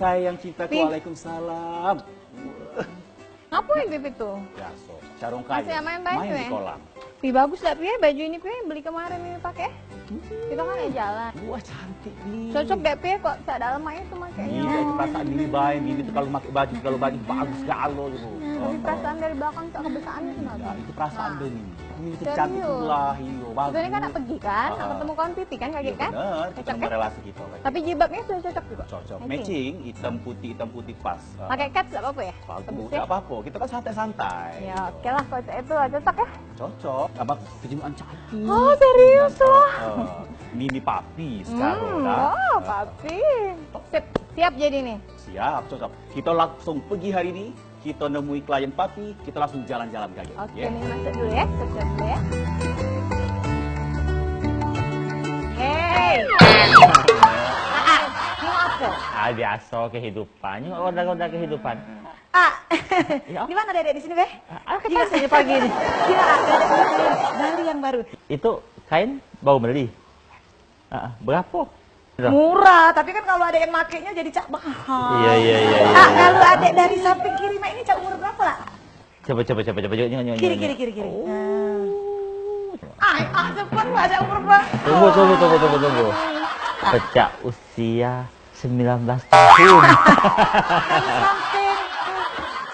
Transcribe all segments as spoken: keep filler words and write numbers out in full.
Sayang cintaku, Pi. Waalaikumsalam. Ngapain Pip itu? Biaso, carong kayu. Masih main baju, main di eh? Kolam. Pi, bagus dak, Pi, eh? Baju ini, Pi, beli kemarin ini pakai. Hmm. Kita kan naik jalan. Wah, cantik nih. Cocok dak, Pi, eh? Kok cak dalam aja tuh makainya. Iya, itu perasaan Mimi bae. Mimi tuh kalau pakai baju, kalau baju bagus galo gitu. Hmm, tapi perasaan dari belakang cak kebiasaan gitu, nah. Nah, itu perasaan deh, Mimi. Mimi tuh cantik pula, iyo, bagus. Kita ini kan nak pergi kan, nak ketemu kawan Pipi kan, kaget kan? Iya, bener. Kita nambah relasi kita, kayak gitu. Tapi jilbabnya sudah cocok juga? Cocok. Matching. Matching, hitam putih, hitam putih pas. Pakai kets gak apa-apa ya? Bagus, gak apa-apa. Kita kan santai-santai. Ya, oke lah, kalau itu cocok ya. Cocok. Abang kejenuhan cantik. Oh, serius loh? Heeh. Mimi Papi sekarang dah. Hmm, oh, Papi. Sip, siap jadi nih. Siap, cocok. Kita langsung pergi hari ini. Kita nemui klien Papi, kita langsung jalan-jalan kali. Oke, ya. Nih masuk dulu ya, siap-siap dulu ya. Hei. Ah, ah, ini apa? Ah, biasa kehidupan. Ini roda-roda kehidupan. Ah, ya. Di mana Dedek? Di sini, Be? Ah, kita sini pagi ini. Gila, Dedek punya kain dari yang baru. Itu kain baru beli? Ah, berapa? Murah, tapi kan kalau ada yang makainya jadi cak mahal. Iya, iya, iya, iya. Ah, kalau adek dari samping kiri mak ini cak umur berapa lah? Coba, coba, coba, coba, coba, coba, coba. Kiri, kiri, kiri, kiri. Oh. Nah. Ai, ah, cepat lah, cak umur berapa? Tunggu, tunggu, tunggu, tunggu, tunggu. Pecak usia sembilan belas tahun. Dari samping,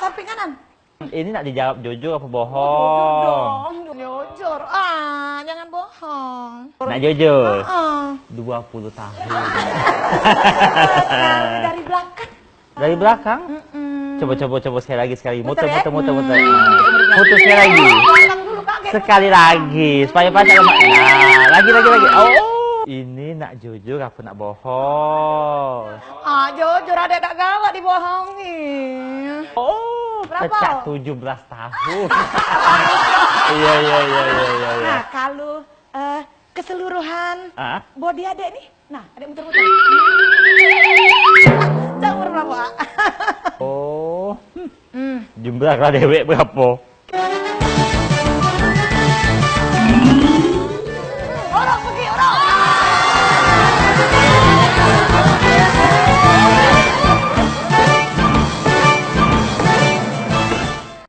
samping kanan. Ini nak dijawab jujur apa bohong? Oh, jujur dong, jujur. Ah, jangan bohong. Nak jujur? Heeh. Dua puluh tahun. Dari belakang. Dari belakang? Mm-mm. Coba, coba, coba sekali lagi, sekali. Muter, muter, ya? Muter, muter, muter. Muter sekali lagi. Belakang dulu, kaget. Sekali lagi, supaya pacak lemak. Nah, lagi, lagi, lagi. Oh, ini nak jujur apa nak bohong? Ah, jujur, adek dak galak dibohongi. Oh, berapa? Pecak tujuh belas tahun. Iya, iya, iya, iya, iya, iya. Nah, kalau, eh, keseluruhan body adek nih, nah, adek muter-muter. Cak umur berapa? Oh. Hmm. Jumlah lah dewek berapa?